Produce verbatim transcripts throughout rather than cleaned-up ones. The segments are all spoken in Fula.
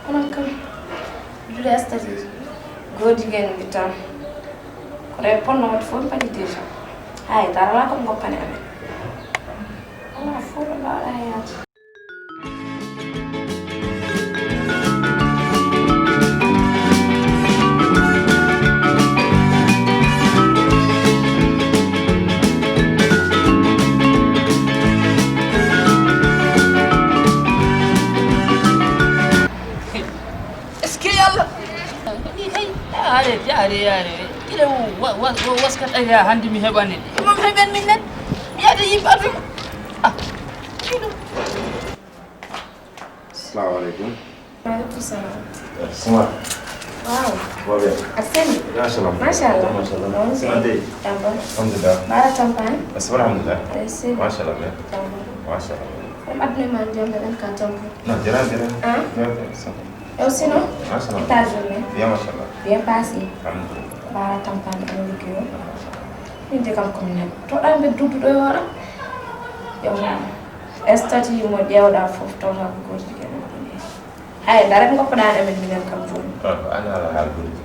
Onon kam, duɗe statut ji. Goodi gen mi tan. Ko ɗe ponno waɗde fof mi paɗi déjà. Hay, dara alaa ko ɓe ngoppani amen. Alaa fof ɗo mbaawɗaa yaade. Est-ce que Yalla? Ni kay, yaare, yaare, yaare. Kila wa-, wa-, wa-, waskat aya hannde mi heɓani. Imam heɓen min nen. Yaade yimɓe aduna. Ah, kilo. Assalamu alaikum. Wa alaikum salam. Suma. Waaw. Moo bien. Ak seen. Yaa salaam. Macha Allah. Macha Allah. Waaw. Suma dey. Jàmm. Alhamdulillah. Baara tampaan. Suma alhamdulillah. Ay, seen. Macha Allah. Jàmm. Macha Allah. Comme aduna man jàmm, dañ ka tampu. Non, jërëjëf, jërëjëf. Ah? Jërëjëf, jërëjëf. Yow sinon? Macha Allah. États-Unis. Bien, macha Allah. Bien passé. Alhamdulillah. Baara tampaan, ana liggéey. Min de kam ko min. To ɗan ɓe dudu ɗo yora. Yow. Statut mo ƴeewɗaa fof, tawata ko gooto jogii ɗum ɗum en. Hay, dara ɓe ngoppaɗaani amen minen kam jooni. Ah, ko an ala haal goɗɗi.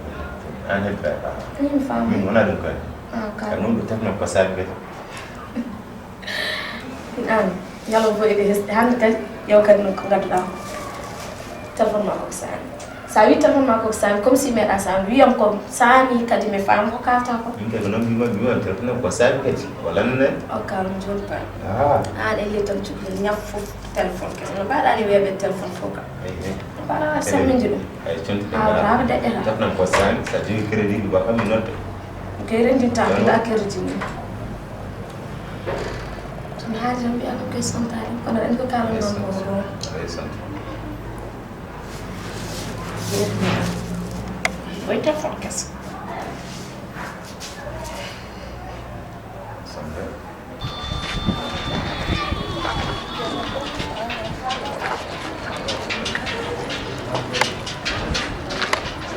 An heddata ka. Min faami. Min wona ɗum kadi. Ah, ka. Ka noon ɗo tefno ko saabi kadi. An, ñalawma fof eɗe hesɗi. Hannde kadi, yew kadi noon ko ngadduɗaa ko. Téléphone ma ko saami. Sa wi téléphone ma ko saami, comme si meeɗa saami, wiyam ko saami kadi mi faama ko kalta ko. Min kay ko noon mbima, mbima téléphone ko saami kadi. Wala nene? Okka ɗum jooni paa. Ah. An e ley tan cuɗɗo ñaf fof téléphone kadi. No mbaɗa ni weeɓe téléphone fof ka. Ehe. Mbaɗa samminji ɗum. Ay, conti ɗum. Ah, wala ko deƴƴata. Téléphone ko saami, sa jogi crédit ɗum ba kam mi nodda. Kay rendinta, nda crédit ni. Ɗum haali tan mbiya ko kay sontaani, kono en ko kalan noon ko ɗum. Ay, sonta. Koy téléphone kese.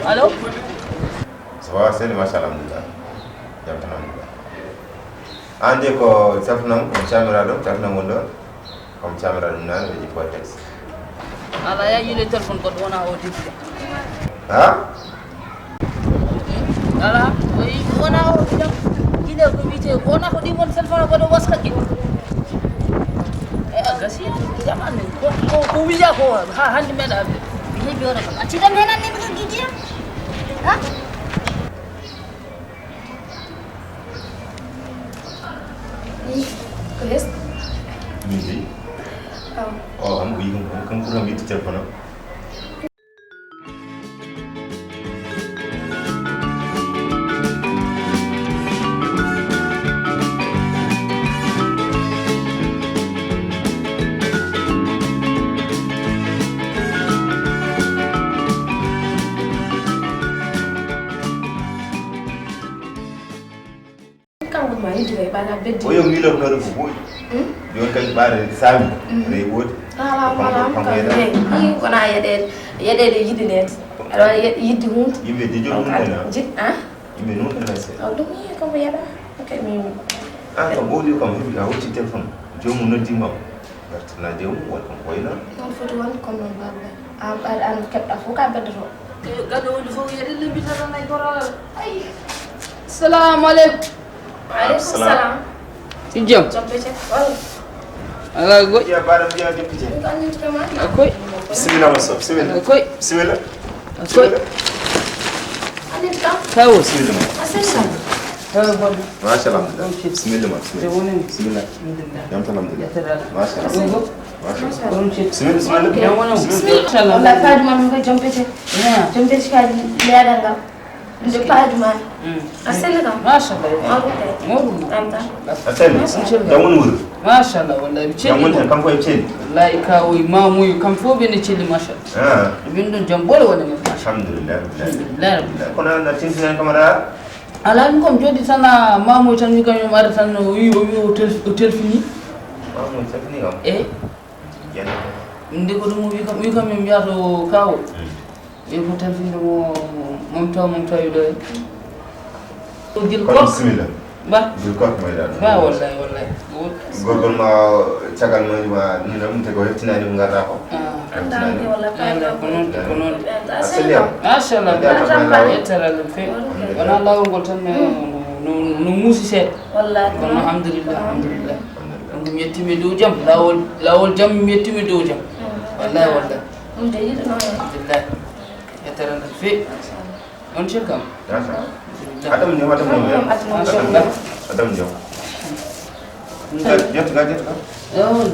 Allo? Ça va, seydi, machallah, alhamdulillah. Jam tan, alhamdulillah. An de ko téléphone am, ko caamiraɗo, téléphone am woni ɗo. Comme camera ɗum nane ɓe jippoy taxi. Ala ya yile téléphone goɗɗo wona o debbo. Ha? Ala, o yi wona o debbo. Yile ko wiyete wona ko ɗi won téléphone goɗɗo waska ɗi. E a gasi jamanu ko ko ko wiya ko ha hande meɗa. Yile jora ko. Acci dam henan ni ko gidiya. Ha? Ko hes? Min de. Aw. O, am ko yiɗum, kam ɓuran mi itti téléphone am. Kanko ma yidde kay ɓaɗa beddi. O yo miilotnooɗo ko ɓooyi. Hmm? Jooni kadi ɓaade saami. Hmm. Rey woodi. Ala, ala, kam kam rey. Ni kona yeɗeede, yeɗeede yiɗi nde. Aɗa waɗa ye-, yidde hunde. Yimɓe de jooni hunde na. Ji-, ah? Yimɓe noon tana se. Aw, ɗum yi kam yeɗa. Ok, mi. Ah, kam ɓooyi kam heɓi a hocci téléphone. Joomum noddi ma. Gartana jawmu, won ko wayna. Noon foti wonde comme noon, baaba. An, an, an keɓɗa fof ka beddoto. Gaɗo woni fof yeɗen lembitata nay goral. Ay. Salamu aleykum. Wa aleykum salam. Salam. Ci jam. Joppete. Wala. Ala goy. Ya baɗam ya joppete. Ko annin to ma. Akoy. Bismillah, mon soeur. Bismillah. Akoy. Bismillah. Akoy. Bismillah. Annin to kam. Kawo. Bismillah. Asalamu. Kawo, bon. Machallah. Ɗum ci. Bismillah, ma, bismillah. Ɗum woni. Bismillah. Alhamdulillah. Jam tan, alhamdulillah. Yettata Allah. Machallah. Ɗum fof. Machallah. Ɗum ci. Bismillah, bismillah. Jam woni. Bismillah. Machallah. Wallahi, Fadima, min ko jompete. Ah. Jompete kadi leeɗal ngal. Nde Fadima. Mm. A selli kam. Machallah. Mawɗum kay. Mawɗum. Jam tan. A selli. Machallah. Jam woni wuro. Machallah, wallahi, ɓe celli. Jam woni tan, kam fof e celli. Wallahi, kawoy, mamoy, kam fof ɓe ne celli, machallah. Ah. Min ɗon jam ɓolo woni men. Alhamdulillah. Alhamdulillah. Kono an a tintinan kam aɗa Alaa, min ko mi jooɗii tan, a maamoy tan, wi kam yo mi ara tan, o wi, o wi o tel-, o telfini. Maamoy telfini kam? Eey. Ƴande. Min de ko ɗum o wi kam, wi kam yo mi yaah to Kaawo. Hmm. Wi ko telfinde mo, Momta, Momta wiɗo en. Ko gil kono ko? Bisimilla. Ba. Gil ko mo yiɗaa ɗum. Ba, wallahi, wallahi. Gorgol ma, caggal ma, ma, ni nam, te ko heftinaani mo ngarɗaa ko. Ah. Alhamdulillah. Ko noon, ko noon. Machallah. Yettara Allah feewi. Wona laawol ngol tan no, no, no muusi seeɗa. Wallahi. Kono alhamdulillah, alhamdulillah. Ɗum ko mi yettiima e dow jam. Laawol, laawol jam mi yettiima e dow jam. Wallahi, wallahi. Ɗum de yiɗi noon. Alhamdulillah. Yettara Allah feewi. On cel kam. Adam jom, adam jom. Adam jom. Jetta ka, jetta ka.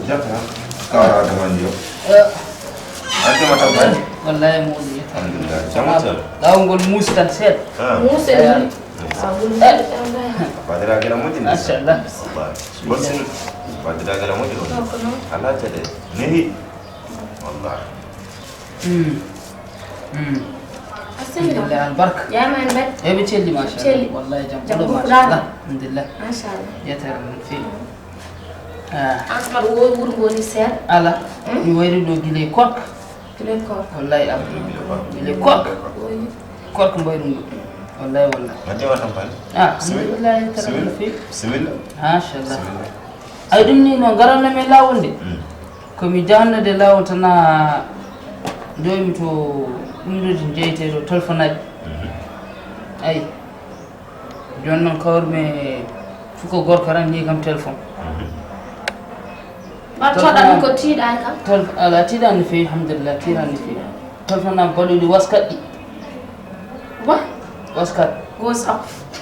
Jetta ka. Ka adam jom. An jom atam bay. Wallahi mo ni. Alhamdulillah. Jam on sel. Laawol ngol muusi tan seeɗa. Muusi. Badira gila mujin. Machallah. Wallahi. Badira gila mujin. Allah tade. Nehi. Wallahi. Alhamdulillah, albarka. Yama en mbaɗ. Eɓe celli, machallah. Celli. Wallahi jam. Jam ɓolo, ɓurɗa. Machallah. Alhamdulillah. Machallah. Yetere men feewi. An samat wo wuro ngoni seeɗa. Ala. Mi wayri ɗo gila e korka. Gila e korka. Wallahi abdi. Gila e korka. Korka mbayrum ɗo. Wallahi, wallahi. Madde wa tampani. Ah, alhamdulillah, yetere men feewi. Similla. Machallah. Ay ɗum ni no garanno men laawol nde. Ko mi jahanno de laawol tan a joomi to ɗum ɗo jeeyte to téléphone aji. Ayi. Jooni noon kawrumi suko gorko tan ni kam téléphone. Mbaɗa coɗa ɗum ko tiiɗaani kam? Tel-, ala tiiɗaani no feewi, alhamdulillah, tiiɗaani no feewi. Téléphone am baɗuɗi waskat ɗi. Wa? Waskat. Gos am.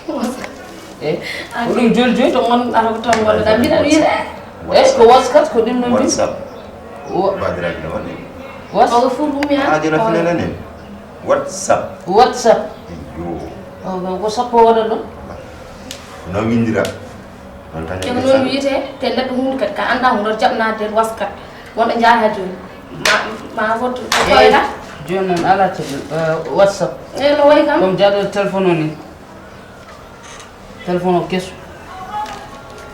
Waskat. Eh? Ko ɗum joli joli? To mon ara ko tan wala da mbiɗa wiide. Est-ce que waskat ko ɗum no mbi? WhatsApp. Wa- Badiraɓe no waɗi. Was- Ogo fof ɗum ya. Ah, jona finana nen. WhatsApp. WhatsApp. Yo. Ogo ko sappo waɗa ɗum? No windira. Noon tan. Te ko noon wiyetee, te neɗɗo huunde kadi ka anndaa hono jaɓnaade nder waskat. Wonɗo njaar haa jooni. Ma, ma wonto ko koyɗa. Jooni noon alaa caɗeele, eh, WhatsApp. Eyi, no wayi kam. Comme jaaɗo téléphone o ni. Téléphone o keso.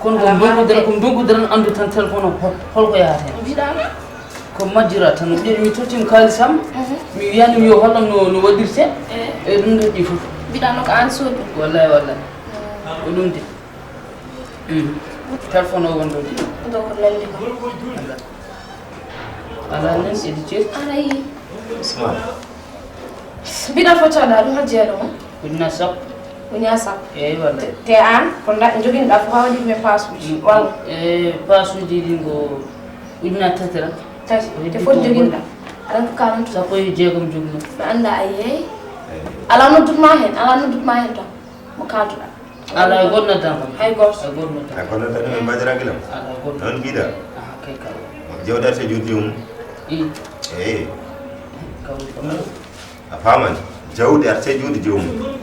Kono ko ndonkudiral, ko ndonkudiral anndu tan téléphone o hol-, holko yahata heen. Mbiɗa. Ko majjira tan, mbiɗa mi tottiima kaalis am, mi wiyaani mi yo hollam no, no waɗirte. Eh. E ɗum ɗo ɗi fof. Mbiɗa no ko aan soodi. Wallahi, wallahi. Ko ɗum de. Téléphone o wonɗo de. Ɗo ko nanndi ko. Alaa nan eɗi ceerti. Aray. Usman. Mbiɗa fof cooda ɗum hajji yaɗo mo. Ujuna sappo. Ujuna sappo. Eyi, walla. Te, te aan, ko nda-, joginɗa fof haa waɗi men paasuuji. Walla. E paasuuji ɗi ko ujuna tati tan. Tati. Te fof joginɗa. Aɗa ko quarante. Sappo e jeegom joginoo. Mi annda a yeey. Alaa noddut ma heen, alaa noddut ma heen tan. Mo kaalduɗa. Alaa e goɗɗo noddan kam. Hay gooto. Hay gooto noddan. Hay goɗɗo noddan, min mbaɗira gila. Alaa e goɗɗo. Noon mbiɗa. Aha, kay kaw. Jawdi arte juuti mum. I. Eyi. Kaw ko noon. A faamani? Jawdi arte juuti joomum.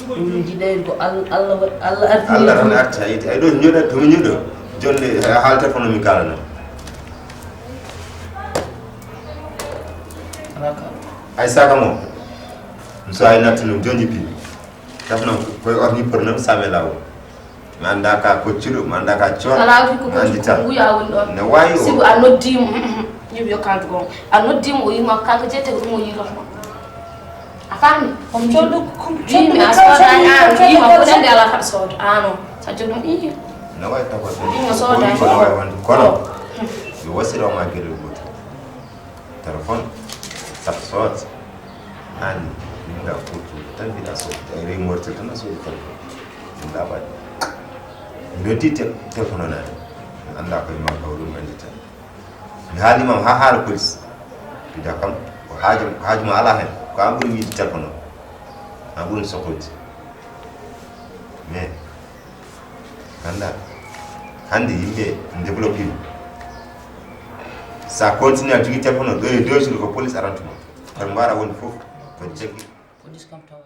Ɗum jiɗayde ko Al-, Allah wa-, Allah arti. Allah tan arti, a yiiti. Ay ɗo ñoɗa, to mi ñoɗo. Jonde, eh, haalta kono mi kaalana. Alaa kaw. Ay saka mo. So ay natti ɗum, jonji pi. Tafno koye orni porno same lawo. Mi annda ka koccuɗo, mi annda ka coora. Kala ko mi anndi tan. Wuya woni ɗon. Ne wayi o. Sibu a noddiimo, yoɓi yo kaldu gon. A noddiimo, o yima ko kanko jettego ɗum o yiroto. A faami? Ko mi cooddu, ko mi cooddu. Wiimi a soodaani, an wiima ko dande ala kaɗa sooda. Ano, sa jogno, ii. Ne wayi tago tan. Wiima soodaani. Ko ne wayi wonde. Kono, yo wasiro ma gere goto. Téléphone, sap soot. An, min ga fotu, tan mbiɗa soodi. Ay rey mortel tan a soodi téléphone. Min ga baɗi. Mi noddi tel-, téléphone o nani. Mi annda koye ma kaw ɗum anndi tan. Mi haali mam ha haala police. Mbiɗa kam, ko haaju, ko haaju ma ala hen. Ko an ɓuri yiide téléphone o. An ɓuri sohlude. Mais, ganda, hannde yimɓe développé. Sa continue a jogii téléphone o, ɗo e deux jours ko police arantuma. Kono mbaɗa woni fof ko jaggi. Police kam tawa